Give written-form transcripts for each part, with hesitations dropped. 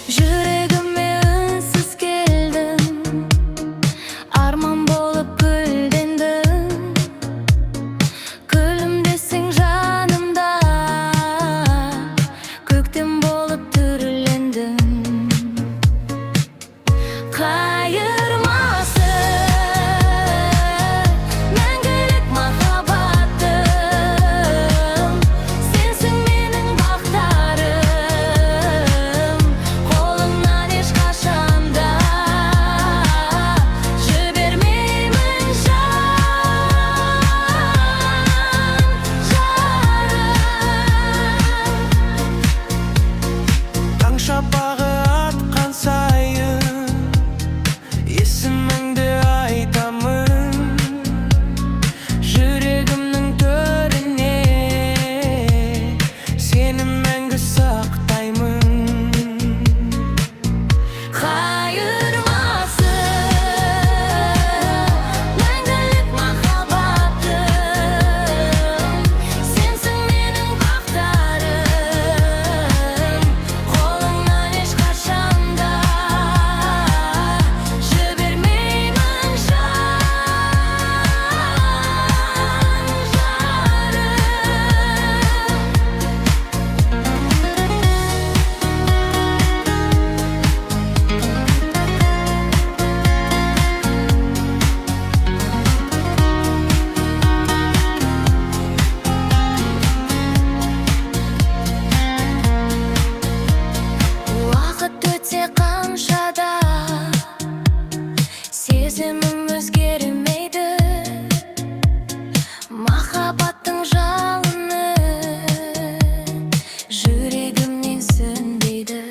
Жүрегіме үнсіз келдің, арман болып гүлдендің. Күлімдесең жанымда, көктем болып түрлендің. Қайырмасы мәңгілік махаббатым, сенсің менің бақтарым, қолыңнан ешқашан да жібермеймін, жан жарым. Таң шапағы атқан сайын есіміңді айтамын. Жүрегімнің төріне сені мәңгі сақтаймын. Қайырмасы мәңгілік махаббатым, сенсің менің бақтарым, қолыңнан ешқашан да жібермеймін, жан жарым. Уақыт өтсе қаншада, сезімім өзгермейді. Махаббаттың жалыны жүрегімнен сөнбейді.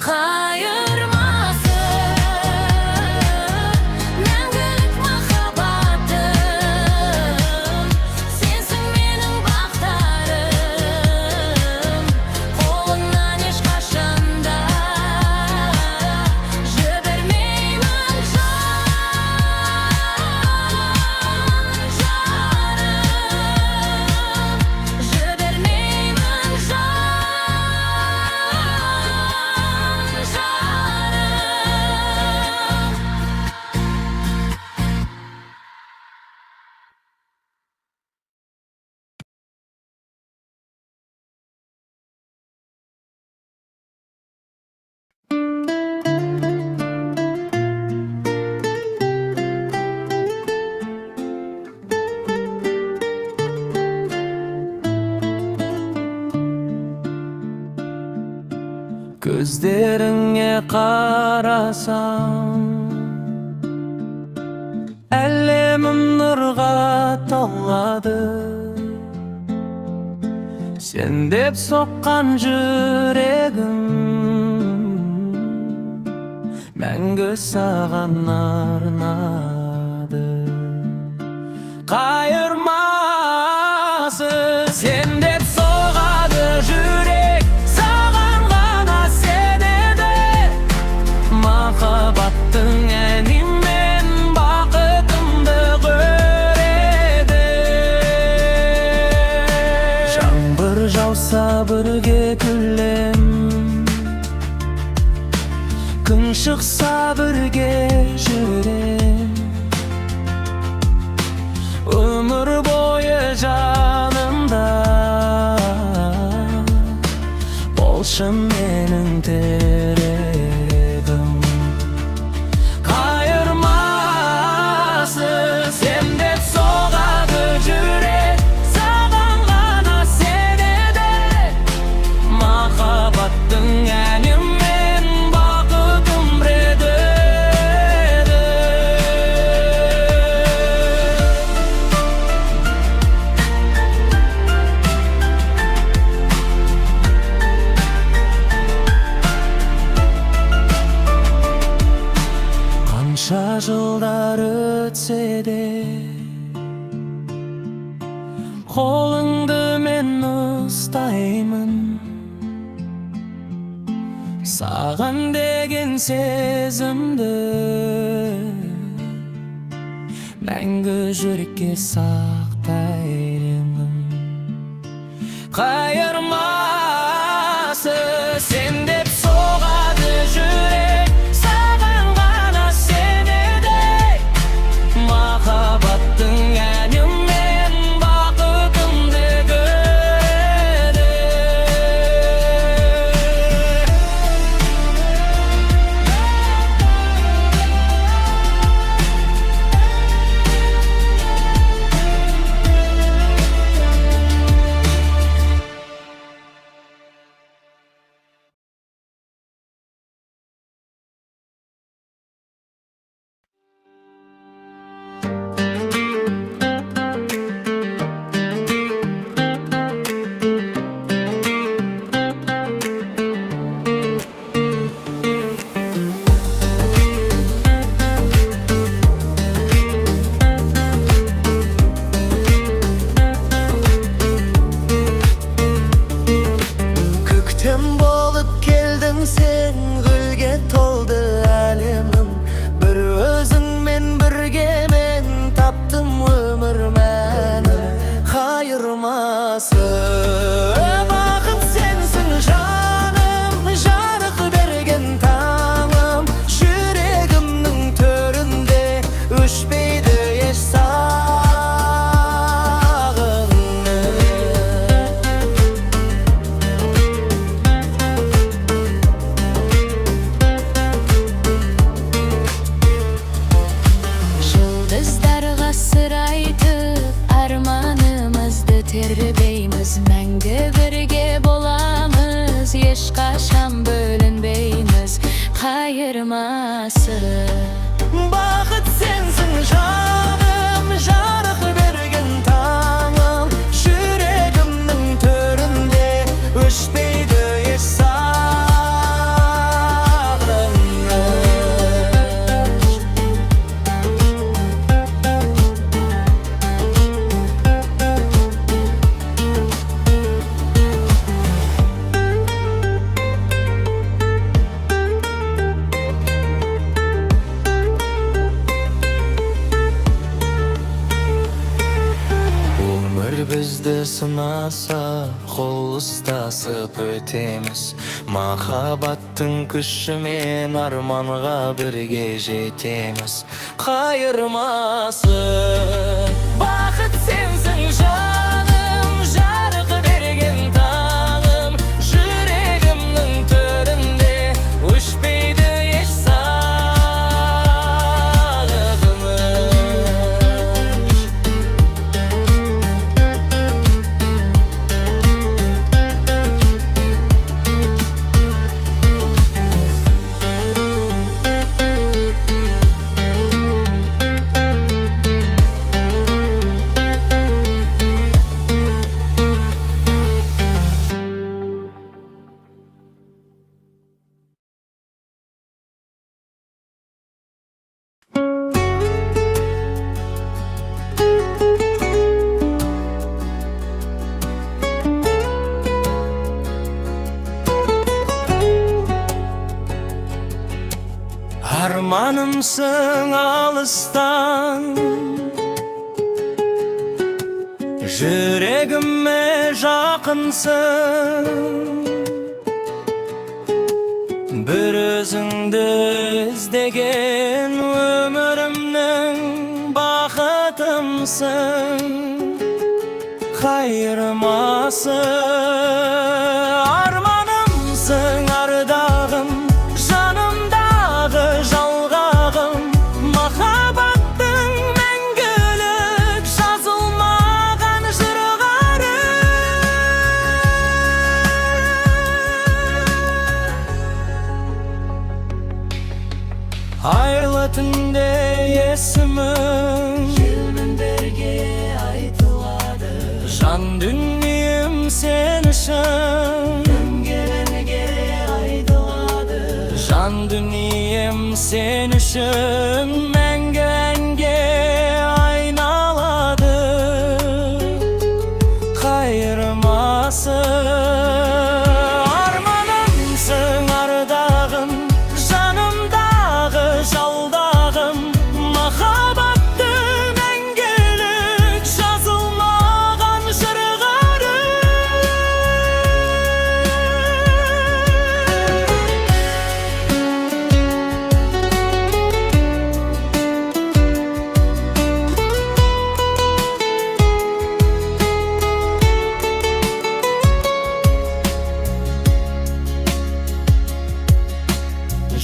Қайырмасы мәңгілік махаббатым, сенсің менің бақтарым, қолыңнан ешқашан да жібермеймін, жан жарым, жібермеймін, жан жарым. Көздеріңе қарасам, әлемім нұрға толады. Сен деп соққан жүрегім мәңгі саған арнады. Қайырмасы сен деп соғады жүрек, саған ғана сенеді. Махаббаттың әнімен бақытымды көреді. Жаңбыр жауса, бірге күлем, күн шықса, бірге жүрем. Өмір бойы жанымда болшы менің тірегім. Қайырмасы сен деп соғады жүрек, саған ғана сенеді. Махаббаттың әнімен бақытым ретеді. Қанша жылдар өтсе де, қолыңды мен ұстаймын. Саған деген сезімді мәңгі жүрекке сақтаймын. Қайырмасы сен деп соғады жүрек, саған ғана сенеді. Махаббаттың әнімен бақытымды көреді. Көктем болып келдің сен, гүлге толды әлемім. Бір өзіңмен бірге мен таптым өмір мәнін. Қайырмасы бақыт сенсің, жаным, жарық берген таңым. Жүрегімнің төрінде өшпейді еш сағыным. Жұлдыздарға сыр айтып, арманымызды тербейміз. Мәңгі бірге боламыз, ешқашан бөлінбейміз. Қайырмасы Бақыт сенсің, жаным, жарық берген таңым. Жүрегімнің төрінде өшпейді еш сағыныш. Өмір бізді сынаса, қол ұстасып өтеміз. Махаббаттың күшімен арманға бірге жетеміз. Қайырмасы бақыт сенсің, жаным, жарық берген таңым. Жүрегімнің төрінде өшпейді еш сағыныш. Арманымсың алыстан, жүрегіме жақынсың. Бір өзіңді іздеген өмірімнің бақытымсың. Қайырмасы арманымсың, ардағым, жанымдағы жалғағым. Махаббаттың мәңгілік жазылмаған жырғары. Айлы түнде есімің Желмен бірге айтылады. Жан дүнием сен үшін. Кімге айтылады. Жан дүнием сен үшін мәңгі әнге айналады. Қайырмасы қайырмасы. Арманымсың, ардағым, жанымдағы жалдағым, махаббатты мәңгілік жазылмаған жырғары.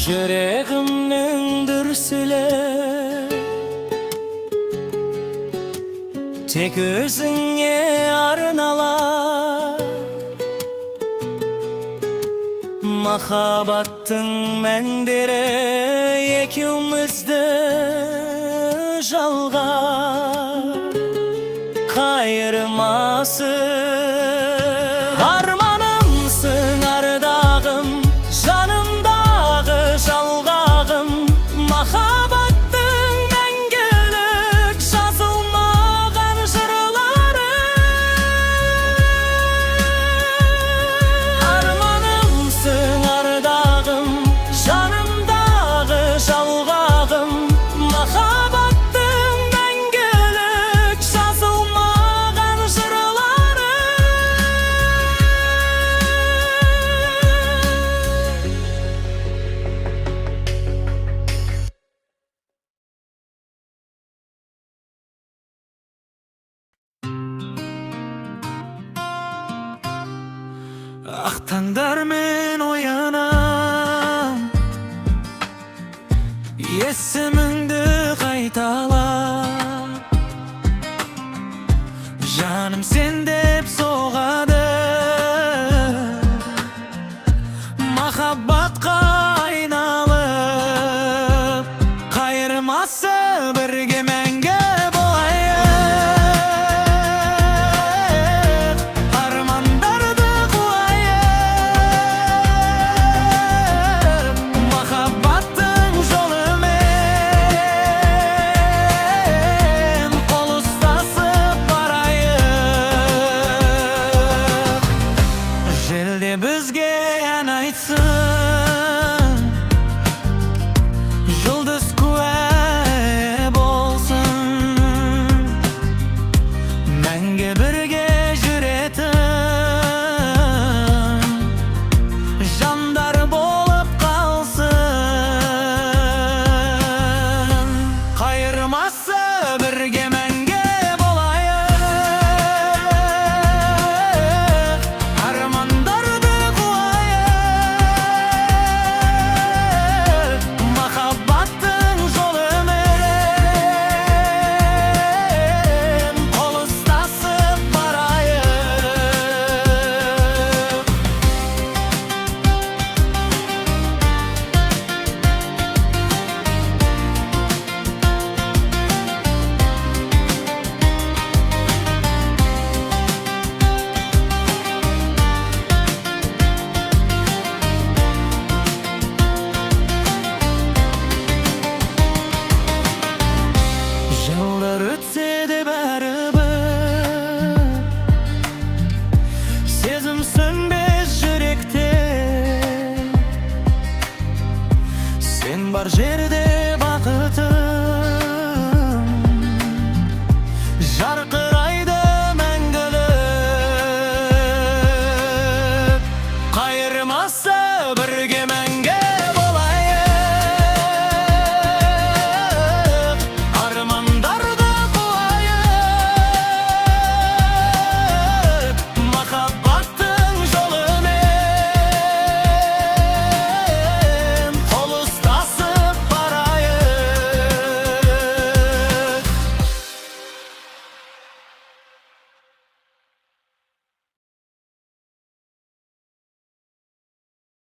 Жүрегімнің дүрсілі тек өзіңе арналар. Махаббаттың мәндері екеумізді жалғар, қайырмасы. Арманымсың, ардағым, жанымдағы жалғағым, махаббаттың мәңгілік жазылмаған жырлары. Арманымсың, ардағым, жанымдағы жалғағым, махаббаттың мәңгілік жазылмаған жырлары. Ақ таңдармен оянам, есіміңді